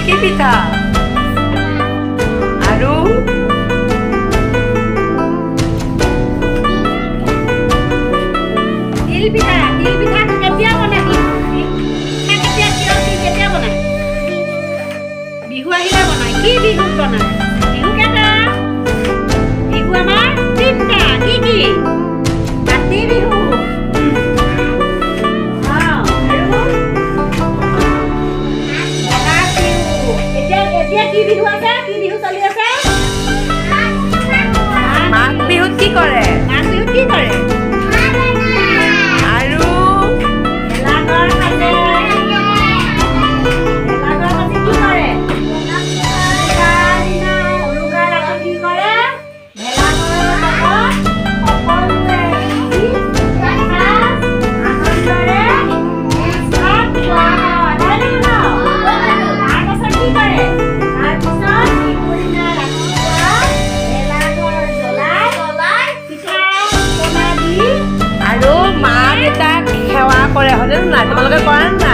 কি পিঠা? আৰু তিল পিঠা। তিল পিঠা কেতিয়া বনায়? তিল পিঠা কেতিয়া, কিয়, কি কেতিয়া বনায়? বিহু আহিলে বনায়। কি বিহুত বনায়? বিহু কেইটা? বিহু আমাৰ তিনিটা। কি কি? কাতি বিহু, আৰু বহাগ বিহু। এতিয়া কি বিহু আছে? কি বিহু চলি আছে? মাঘ বিহুত কি কৰে? মাঘ বিহুত কি কৰে? আৰু ভেলাঘৰ সাজে। ভেলাঘৰ সাজি কি কৰে? উৰুকাৰ দিনা, উৰুকাৰ ৰাতি কি কৰে? ভেলাঘৰৰ তলত সকলোৱে মিলি এসাঁজ আনন্দৰে ভোজ ভাত খোৱা হয়। হয়নে নহয়? তাৰপাছত কি কৰে? তাৰপিছত বিহুৰ দিনা ৰাতিপুৱা ভেলাঘৰ জ্বলাই পিঠা পনা দি আৰু মা দেউতাক সেৱা কৰে, হয়নে নাই? তোমালোকে কৰা নাই?